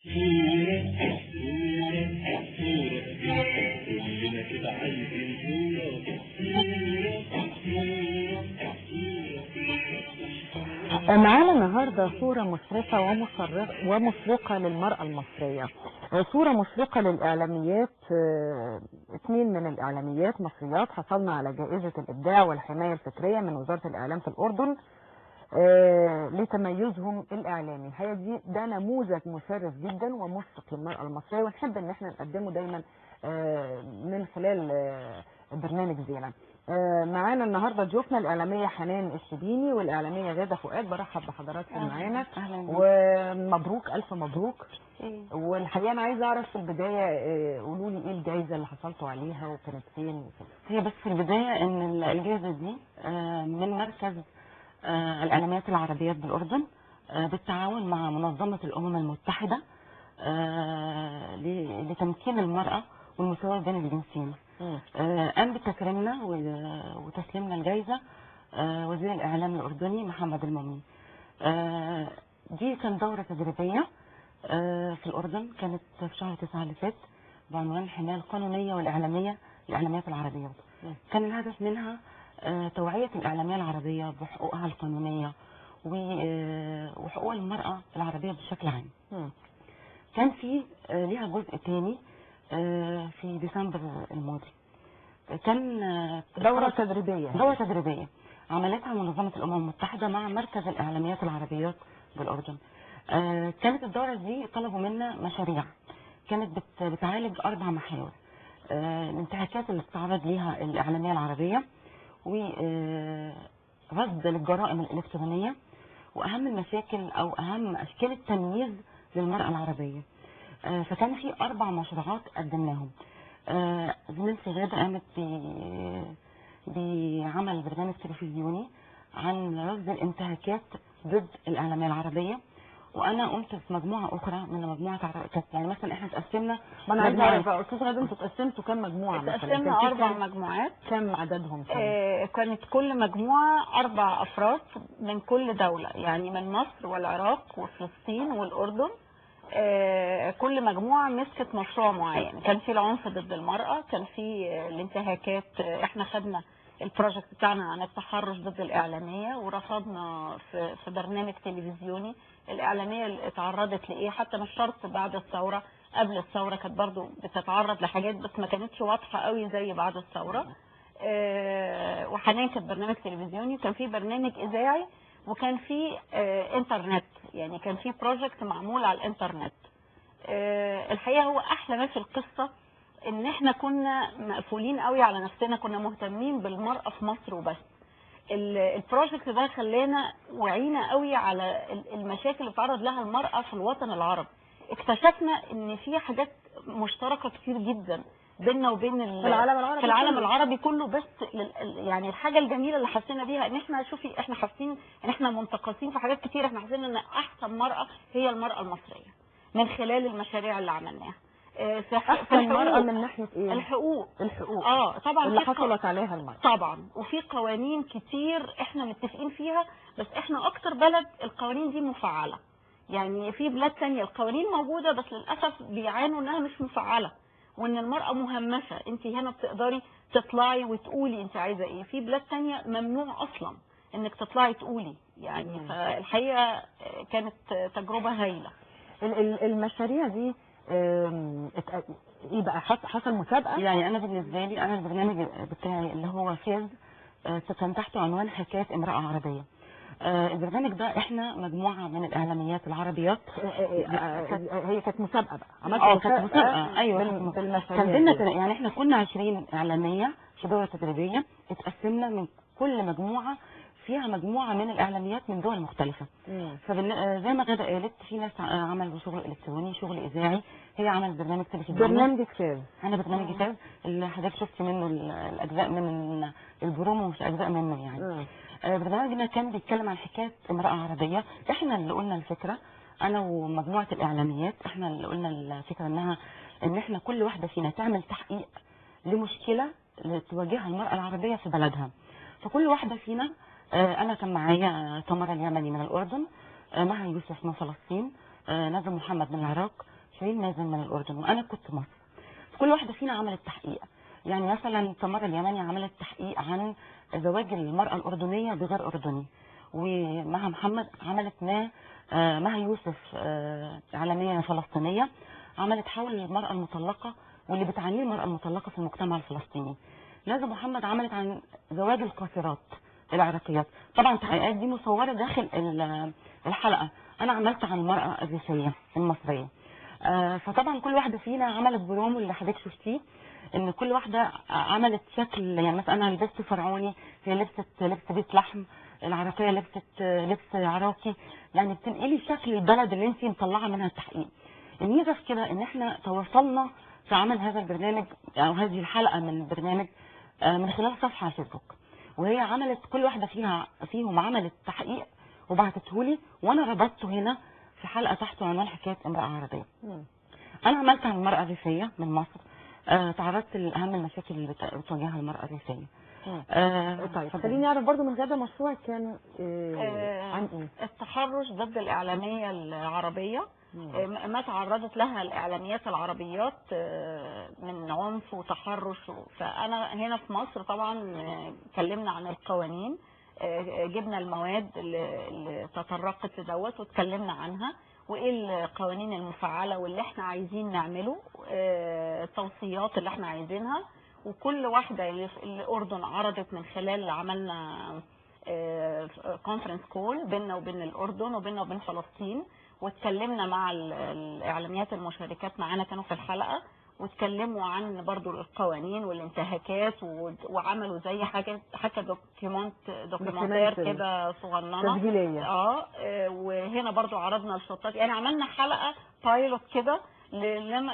صورة صورة صورة، كلنا كده عايزين صورة صورة صورة صورة. معانا النهارده صورة مشرفة ومشرقة للمرأة المصرية، صورة مشرقة للإعلاميات. اثنين من الإعلاميات مصريات حصلنا على جائزة الإبداع والحماية الفكرية من وزارة الإعلام في الأردن لتميزهم الإعلامي. الحقيقة ده نموذج مشرف جدا ومشرق للمرأة المصرية، ونحب إن احنا نقدمه دايما من خلال برنامج زينة. معانا النهارده ضيوفنا الإعلامية حنان الشبيني والإعلامية غادة فؤاد. برحب بحضراتكم معانا ومبروك، ألف مبروك. والحقيقة أنا عايزة أعرف في البداية، قولوا لي إيه الجائزة اللي حصلتوا عليها وكانت فين؟ هي بس في البداية إن الجائزة دي من مركز الإعلاميات العربيات بالأردن بالتعاون مع منظمة الأمم المتحدة لتمكين المرأة والمساواة بين الجنسين. قام بتكريمنا وتسليمنا الجائزة وزير الإعلام الأردني محمد المومني. دي كان دورة تدريبية في الأردن، كانت في شهر 9 اللي فات، بعنوان الحماية القانونية والإعلامية للإعلاميات العربيات. كان الهدف منها توعية الإعلامية العربية بحقوقها القانونية وحقوق المرأة العربية بشكل عام. كان في ليها جزء تاني في ديسمبر الماضي، كان دورة تدريبية. دورة تدريبية عملتها منظمة الأمم المتحدة مع مركز الإعلاميات العربيات بالأردن. كانت الدورة دي طلبوا منا مشاريع كانت بتعالج 4 محاور: الانتهاكات اللي بتتعرض ليها الإعلامية العربية، ورصد للجرائم الإلكترونية، وأهم المشاكل أو أهم أشكال التمييز للمرأة العربية. فكان في 4 مشروعات قدمناهم. زميلتي غادة قامت بعمل برنامج تلفزيوني عن رصد الانتهاكات ضد الإعلامية العربية، وأنا قمت في مجموعة أخرى من مجموعة يعني مثلا إحنا اتقسمنا. ما أنا عايزة أعرف بقى أستاذ غادة، أنتوا اتقسمتوا كام مجموعة مثلا؟ اتقسمنا 4 مجموعات. كام عددهم؟ كانت كل مجموعة 4 أفراد من كل دولة، يعني من مصر والعراق وفلسطين والأردن. كل مجموعة مسكت مشروع معين. كان في العنف ضد المرأة، كان في الانتهاكات. احنا خدنا ال project بتاعنا عن التحرش ضد الإعلامية، ورصدنا في برنامج تلفزيوني الإعلامية اللي اتعرضت لإيه، حتى مش شرط بعد الثورة، قبل الثورة كانت برضو بتتعرض لحاجات بس ما كانتش واضحة قوي زي بعد الثورة. وحنان كانت برنامج تلفزيوني، وكان في برنامج إذاعي، وكان في انترنت، يعني كان في project معمول على الانترنت. الحقيقة هو أحلى ما في القصة إن إحنا كنا مقفولين قوي على نفسنا، كنا مهتمين بالمرأة في مصر وبس. ال project ده خلانا وعينا قوي على المشاكل اللي بتتعرض لها المرأة في الوطن العربي. اكتشفنا إن في حاجات مشتركة كتير جدا بيننا وبين العالم العربي، في العالم العربي كله. بس يعني الحاجة الجميلة اللي حسينا بيها ان احنا، شوفي، احنا حاسين ان احنا منتقصين في حاجات كتير. احنا حاسين ان احسن مرأة هي المرأة المصرية من خلال المشاريع اللي عملناها. في احسن مرأة من ناحية ايه؟ الحقوق. الحقوق طبعا اللي حصلت عليها المرأة طبعا، وفي قوانين كتير احنا متفقين فيها، بس احنا اكتر بلد القوانين دي مفعلة. يعني في بلاد تانية القوانين موجودة بس للأسف بيعانوا انها مش مفعلة، وان المرأة مهمشة. انت هنا بتقدري تطلعي وتقولي انت عايزة ايه، في بلاد تانية ممنوع اصلا انك تطلعي تقولي يعني. فالحقيقة كانت تجربة هايلة. المشاريع دي ايه بقى؟ حصل مسابقة؟ يعني انا بالنسبة لي، انا البرنامج بتاعي اللي هو فاز كان تحته عنوان حكاية امرأة عربية. البرنامج ده احنا مجموعة من الإعلاميات العربيات. هي كانت مسابقة بقى، عملت كانت مسابقة. ايوه، كان بينا يعني احنا كنا 20 إعلامية في دورة تدريبية، اتقسمنا من كل مجموعة فيها مجموعة من الإعلاميات من دول مختلفة. فزي ما غادة قالت، في ناس عملوا شغل إلكتروني، شغل إذاعي، هي عملت برنامج تلفزيوني. برنامج فاز. أنا برنامج فاز اللي حضرتك شفتي منه الأجزاء من البرومو، مش أجزاء منه يعني. برنامجنا كان بيتكلم عن حكاية امرأة عربية. احنا اللي قلنا الفكرة، أنا ومجموعة الإعلاميات، احنا اللي قلنا الفكرة إن احنا كل واحدة فينا تعمل تحقيق لمشكلة تواجهها المرأة العربية في بلدها. فكل واحدة فينا، أنا كان معايا تمر اليمني من الأردن، مها يوسف من فلسطين، نازم محمد من العراق، شيرين مازن من الاردن، وانا كنت مصر. كل واحدة فينا عملت تحقيق. يعني مثلا تمارا اليمني عملت تحقيق عن زواج المراة الاردنية بغير اردني، ومها محمد عملت مها يوسف اعلامية فلسطينية عملت حول المراة المطلقة واللي بتعانيه المراة المطلقة في المجتمع الفلسطيني. نازا محمد عملت عن زواج القاصرات العراقيات. طبعا التحقيقات دي مصوره داخل الحلقة. انا عملت عن المراة الريفية المصرية. فطبعا كل واحدة فينا عملت برومو اللي حضرتك شفتيه، ان كل واحدة عملت شكل. يعني مثلا انا لبست فرعوني، هي لبست لبس بيت لحم، العراقية لبست لبس عراقي. يعني بتنقلي شكل البلد اللي انت مطلعه منها التحقيق. الميزة في كده ان احنا تواصلنا في عمل هذا البرنامج او هذه الحلقة من البرنامج من خلال صفحة على الفيسبوك، وهي عملت كل واحدة فيهم عملت تحقيق وبعتته لي، وانا ربطته هنا في حلقة تحت عنوان حكاية امراة عربية. انا عملت عن المراة الريفية من مصر، تعرضت لاهم المشاكل اللي بتواجهها المراة الريفية. طيب خليني اعرف برضو من غدا مشروع كان عن ايه؟ التحرش ضد الاعلامية العربية، ما تعرضت لها الاعلاميات العربيات من عنف وتحرش. فانا هنا في مصر طبعا اتكلمنا عن القوانين، جبنا المواد اللي تطرقت لدوت واتكلمنا عنها، وايه القوانين المفعله واللي احنا عايزين نعمله، التوصيات اللي احنا عايزينها. وكل واحدة الاردن عرضت من خلال عملنا conference call بيننا وبين الاردن وبيننا وبين فلسطين، واتكلمنا مع الاعلاميات المشاركات معانا كانوا في الحلقة، واتكلموا عن برضو القوانين والانتهاكات، وعملوا زي حاجة documentaire كده صغننه تسجيليه. وهنا برضو عرضنا الشطات. يعني عملنا حلقة pilot كده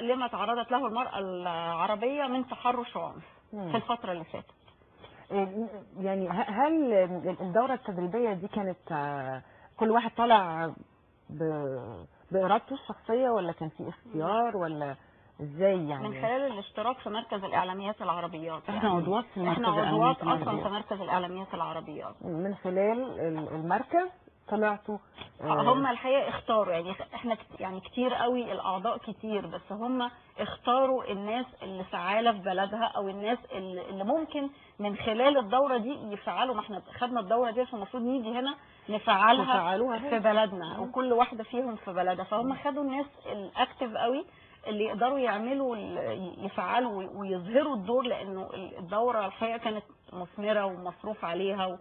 لما تعرضت له المراة العربية من تحرش وعنف في الفترة اللي فاتت. يعني هل الدورة التدريبية دي كانت كل واحد طالع بارادته الشخصية، ولا كان في اختيار، ولا ازاي يعني؟ من خلال الاشتراك في مركز الاعلاميات العربيات. احنا يعني عضوات في مركز، احنا عضوات اصلا في مركز الاعلاميات العربيات. من خلال المركز طلعتوا؟ هم الحقيقة اختاروا، يعني احنا يعني كتير قوي الاعضاء كتير، بس هم اختاروا الناس اللي فعاله في بلدها، او الناس اللي ممكن من خلال الدورة دي يفعلوا. ما احنا خدنا الدورة دي فالمفروض نيجي هنا نفعلها في بلدنا، وكل واحدة فيهم في بلدها. فهم خدوا الناس ال active قوي اللي يقدروا يعملوا يفعلوا ويظهروا الدور، لانه الدورة الحقيقة كانت مثمرة ومصروف عليها.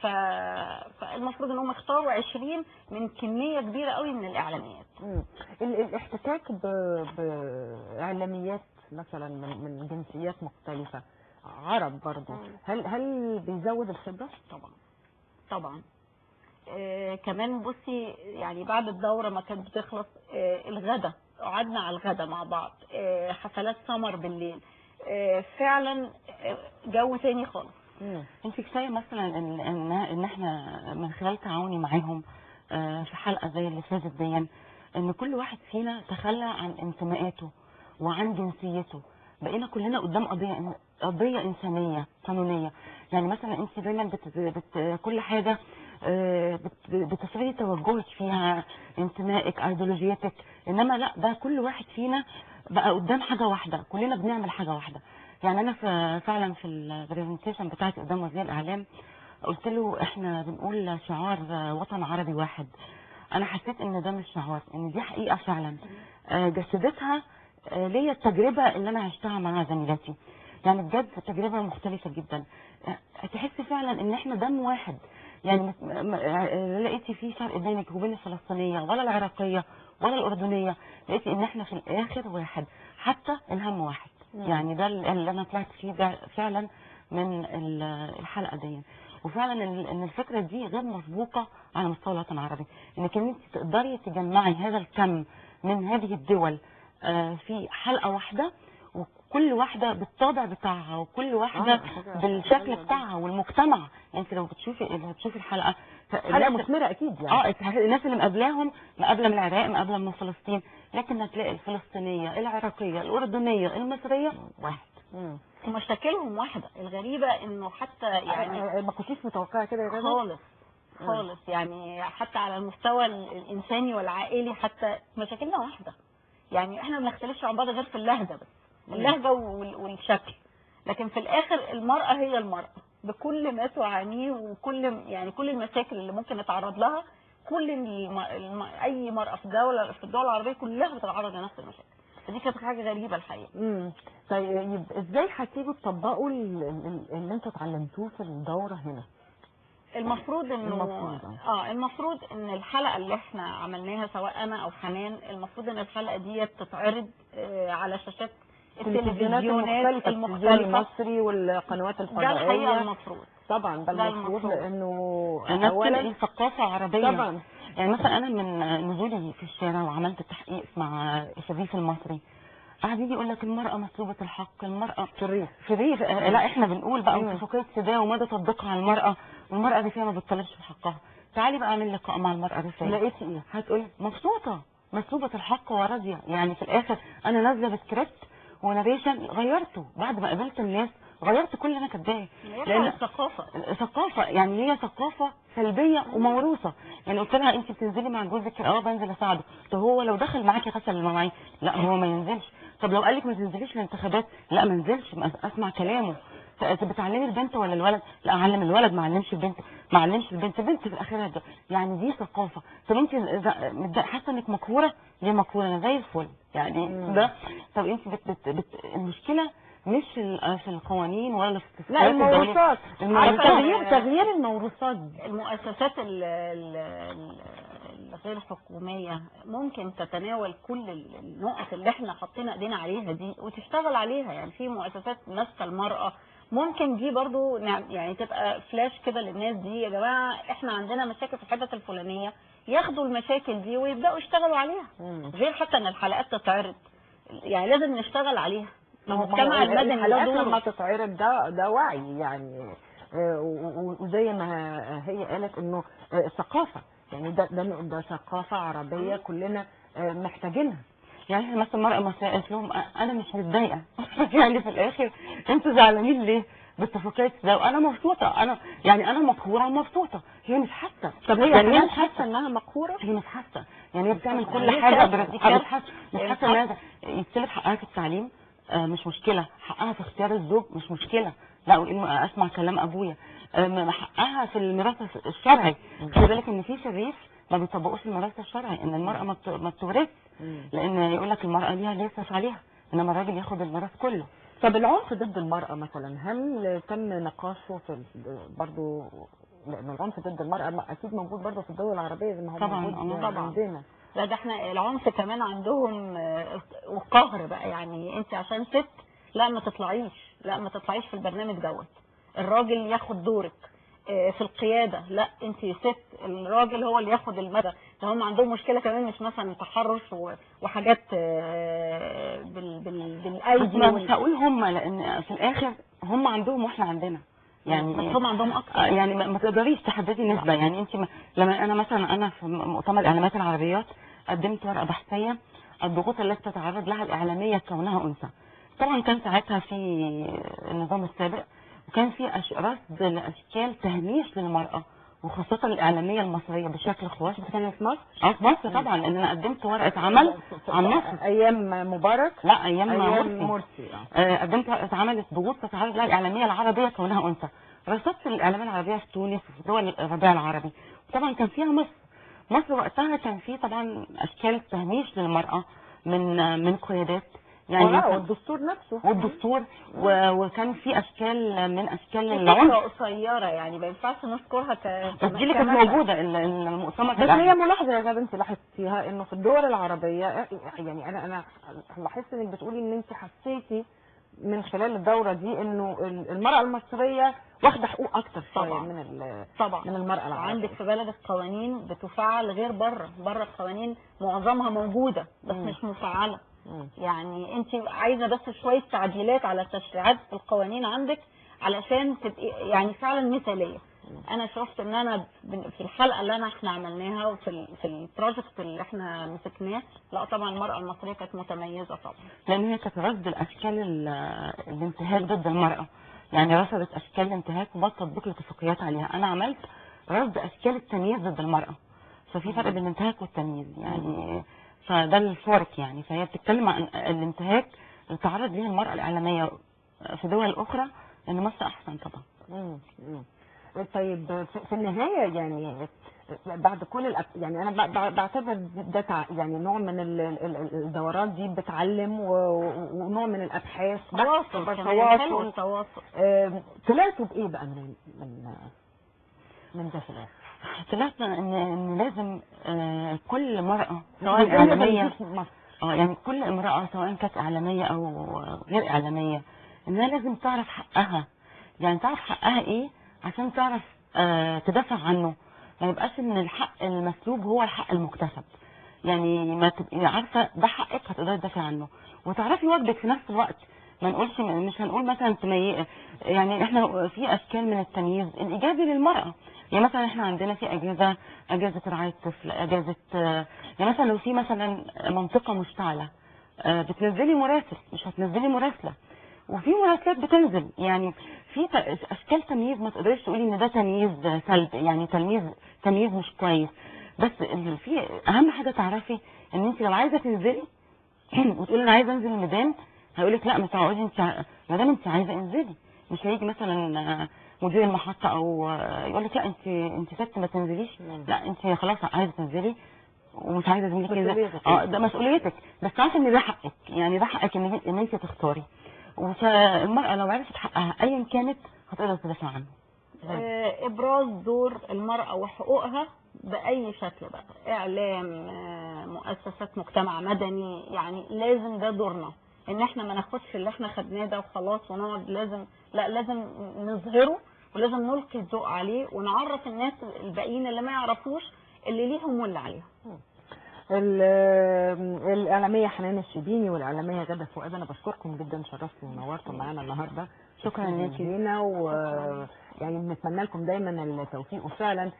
فالمفروض انهم اختاروا 20 من كمية كبيرة قوي من الاعلاميات. الاحتكاك باعلاميات مثلا من جنسيات مختلفة، عرب برضو، هل بيزود الخبرة؟ طبعا طبعا. كمان بصي، يعني بعد الدورة ما كانت بتخلص، الغدا قعدنا على الغدا مع بعض، حفلات سمر بالليل، فعلا جو تاني خالص. انت كفاية مثلا ان احنا من خلال تعاوني معاهم في حلقة زي اللي فاتت دي، ان كل واحد فينا تخلى عن انتماءاته وعن جنسيته، بقينا كلنا قدام قضية انسانيه قانونية. يعني مثلا انت دايما كل حاجة بتفرضي توجهك فيها، انتمائك، ايديولوجيتك، انما لا، ده كل واحد فينا بقى قدام حاجة واحدة، كلنا بنعمل حاجة واحدة. يعني انا فعلا في ال presentation بتاعتي قدام وزير الاعلام قلت له احنا بنقول شعار وطن عربي واحد. انا حسيت ان ده مش شعار، ان دي حقيقة فعلا جسدتها ليا التجربة اللي انا عشتها مع زميلاتي. يعني بجد تجربه مختلفة جدا، تحس فعلا ان احنا دم واحد. يعني لقيتي في فرق بينك وبين الفلسطينية ولا العراقية ولا الاردنية، لقيتي ان احنا في الاخر واحد، حتى الهم واحد. يعني ده اللي انا طلعت فيه ده فعلا من الحلقة دي. وفعلا ان الفكرة دي غير مسبوقة على مستوى الوطن العربي، انك انت تقدري تجمعي هذا الكم من هذه الدول في حلقة واحدة، وكل واحدة بالطابع بتاعها، وكل واحدة بالشكل بتاعها والمجتمع. انت لو بتشوفي الحلقة، حلقة مثمرة اكيد. يعني الناس اللي مقابلاهم مقابله من العراق، مقابله من فلسطين، لكن هتلاقي الفلسطينية، العراقية، الاردنية، المصرية واحد. ومشاكلهم واحدة. الغريبة انه حتى يعني ما كنتيش متوقعه كده يا غاده خالص خالص. يعني حتى على المستوى الانساني والعائلي حتى مشاكلنا واحدة. يعني احنا ما بنختلفش عن بعض غير في اللهجة بس، اللهجة والشكل، لكن في الاخر المراة هي المراة بكل ما تعانيه وكل يعني كل المشاكل اللي ممكن نتعرض لها. كل اي مراة في الدولة، في الدول العربية كلها بتتعرض لنفس المشاكل. فدي كانت حاجة غريبة الحقيقة. طيب ازاي هتيجوا تطبقوا اللي انتوا اتعلمتوه في الدورة هنا؟ المفروض انه المفروض ان الحلقة اللي احنا عملناها سواء انا او حنان، المفروض ان الحلقة دي تتعرض على شاشات التلفزيونات المختلفة، التلفزيون المصري والقنوات الفضائية. ده الحقيقة المفروض طبعا، ده المفروض، لانه اولا ثقافة عربية طبعا. يعني مثلا انا من نزولي في الشارع وعملت تحقيق مع الريف المصري، قاعد يجي يقول لك المرأة مسلوبة الحق، المرأة في الريف، في الريف. لا احنا بنقول بقى اتفاقية سيداو ومدى تطبيقها على المرأة، والمرأة الريفية ما بتطالبش بحقها. تعالي بقى اعمل لقاء مع المرأة الريفية، لقيتي ايه؟ هتقول مبسوطة، مسلوبة الحق وراضية. يعني في الآخر أنا نازلة ب script و narration غيرته بعد ما قابلت الناس، غيرت كل اللي انا كاتباه. لان الثقافة ثقافة، يعني هي ثقافة سلبية وموروثه. يعني قلت لها انت بتنزلي مع جوزك؟ بنزل اساعده. طب هو لو دخل معاكي غسل المواعين؟ لا هو ما ينزلش. طب لو قال لك ما تنزليش الانتخابات؟ لا ما انزلش، اسمع كلامه. بتعلمي البنت ولا الولد؟ لا اعلم الولد، ما اعلمش البنت، ما اعلمش البنت، البنت في الاخر. يعني دي ثقافة. طب انت حاسه انك مقهوره؟ ليه مقهوره؟ انا زي الفل يعني ده. طب انت بت المشكلة مش في القوانين ولا في لا الموروثات، تغيير الموروثات. المؤسسات الغير حكومية ممكن تتناول كل النقط اللي احنا حطينا ايدينا عليها دي وتشتغل عليها. يعني في مؤسسات ماسكه المراة، ممكن دي برضو يعني تبقى فلاش كده للناس دي، يا جماعة احنا عندنا مشاكل في الحتة الفلانية، ياخدوا المشاكل دي ويبداوا يشتغلوا عليها. غير حتى ان الحلقات تتعرض، يعني لازم نشتغل عليها. المجتمع المدني لما تتعرض ده وعي يعني، وزي ما هي قالت انه ثقافة، يعني ده ثقافة عربية كلنا محتاجينها. يعني احنا مثلا المراة المصرية قالت لهم انا مش متضايقة يعني في الاخر انتوا زعلانين ليه باتفاقيه ده وانا مبسوطة، انا يعني انا مقهوره ومبسوطة. هي مش حاسه. طب هي يعني مش حاسه انها مقهوره؟ هي مش حاسه، يعني هي بتعمل كل حاجة، مش حاسه انها يتسلب حقها في التعليم، مش مشكلة، حقها في اختيار الزوج مش مشكلة، لا اسمع كلام ابويا، حقها في الميراث الشرعي. خلي بالك ان في شريف ما بيطبقوش الميراث الشرعي، ان المراة ما بتورث، لان يقول لك المراة ليها ليس عليها، انما الراجل ياخد الميراث كله. طب العنف ضد المراة مثلا هل تم نقاشه في برضه؟ لان العنف ضد المراة اكيد موجود برضه في الدول العربية زي ما هو موجود طبعا عندنا. لا ده احنا العنف كمان عندهم وقهر بقى. يعني انت عشان ست لا ما تطلعيش، لا ما تطلعيش في البرنامج دوت، الراجل ياخد دورك في القيادة، لا انت ست الراجل هو اللي ياخد المدى. ده هم عندهم مشكلة كمان، مش مثلا تحرش وحاجات بالايدي. مش هقول هم، لان في الاخر هم عندهم واحنا عندنا، يعني بس هم عندهم اكتر. يعني ما تقدريش تحددي نسبه. يعني انت لما انا مثلا انا في مؤتمر اعلامات العربيات قدمت ورقة بحثيه الضغوط التي تتعرض لها الاعلامية كونها انثى. طبعا كان ساعتها في النظام السابق، وكان في رصد لاشكال تهميش للمراة وخاصة الاعلامية المصرية بشكل خاص. كانت في مصر؟ في مصر طبعا، لان انا قدمت ورقة عمل عن مصر ايام مبارك. لا ايام مرسي. قدمت ورقة عمل ضغوط تتعرض لها الاعلامية العربية كونها انثى. رصدت الاعلامية العربية في تونس وفي دول الربيع العربي، وطبعا كان فيها مصر. مصر وقتها كان في طبعا اشكال تهميش للمراة من قيادات، يعني والدستور نفسه والدستور وكان في اشكال من اشكال العنف قصيرة، يعني ما ينفعش نذكرها بس دي اللي كانت موجودة المؤتمر. بس هي ملاحظة يا بنتي لاحظتيها انه في الدول العربية، يعني انا لاحظت انك بتقولي ان انت حسيتي من خلال الدورة دي انه المراة المصرية واخده حقوق اكتر شوية من طبعا من المراة العربية. عندك في بلدك قوانين بتفعل غير بره القوانين معظمها موجودة بس مش مفعله. يعني انت عايزه بس شوية تعديلات على التشريعات في القوانين عندك علشان تبقي يعني فعلا مثاليه. انا شفت ان انا في الحلقة اللي احنا عملناها وفي في ال project اللي احنا مسكناه، لا طبعا المراة المصرية كانت متميزة طبعا، لان هي كانت رصد الاشكال الانتهاك ضد المراة. يعني رصدت اشكال الانتهاك وبدأ تطبيق الاتفاقيات عليها. انا عملت رصد اشكال التمييز ضد المراة، ففي فرق بين الانتهاك والتمييز. يعني فده الفارق يعني. فهي بتتكلم عن الانتهاك اللي تعرض ليه المرأة الإعلامية في دول أخرى، إن مصر أحسن طبعا. طيب في النهاية يعني بعد كل يعني أنا بعتبر ده يعني نوع من الدورات دي بتعلم ونوع من الأبحاث، تواصل تواصل. طلعتوا بإيه بقى من من ده في الآخر؟ طلعنا إن لازم كل امرأة سواء إعلامية، يعني كل امرأة سواء كانت إعلامية أو غير إعلامية، إنها لازم تعرف حقها، يعني تعرف حقها إيه عشان تعرف تدافع عنه. ما يبقاش ان الحق المسلوب هو الحق المكتسب، يعني ما تبقي عارفه ده حقك هتقدري تدافعي عنه وتعرفي واجبك في نفس الوقت. ما نقولش، مش هنقول مثلا يعني احنا في اشكال من التمييز الايجابي للمراة، يعني مثلا احنا عندنا في اجازه رعاية طفل، اجازه، يعني مثلا لو في مثلا منطقة مشتعلة بتنزلي مراسل، مش هتنزلي مراسله، وفي مراسلات بتنزل. يعني في اشكال تمييز ما تقدريش تقولي ان ده تمييز سلبي، يعني تمييز مش كويس، بس في اهم حاجة تعرفي ان انت لو عايزه تنزلي وتقولي انا عايزه انزل الميدان، هيقول لك لا ما تقعدي، انت ما دام انت عايزه انزلي. مش هيجي مثلا مدير المحطة او يقول لك لا انت ست ما تنزليش، لا انت خلاص عايزه تنزلي ومش عايزه زميلك ينزل، ده مسؤوليتك، بس تعرفي ان ده حقك، يعني ده حقك ان انت تختاري. فالمرأة لو عرفت حقها أيا كانت هتقدر تدافع عنه. إبراز دور المرأة وحقوقها بأي شكل بقى، إعلام، مؤسسات مجتمع مدني، يعني لازم ده دورنا، إن إحنا ما ناخدش اللي إحنا خدناه ده وخلاص ونقعد، لازم، لا لازم نظهره ولازم نلقي الضوء عليه ونعرف الناس الباقيين اللي ما يعرفوش اللي ليهم واللي عليهم. الإعلامية حنان الشربيني والإعلامية غادة فؤاد، أنا بشكركم جدا، شرفتوا ونورتوا معانا النهارده. شكرا لك لينا، ويعني بنتمنى لكم دايما التوفيق، وفعلا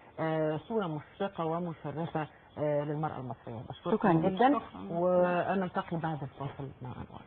صورة مشرقة ومشرفة للمرأة المصرية. بشكركم جدا، ونلتقي بعد الفاصل مع أنوار.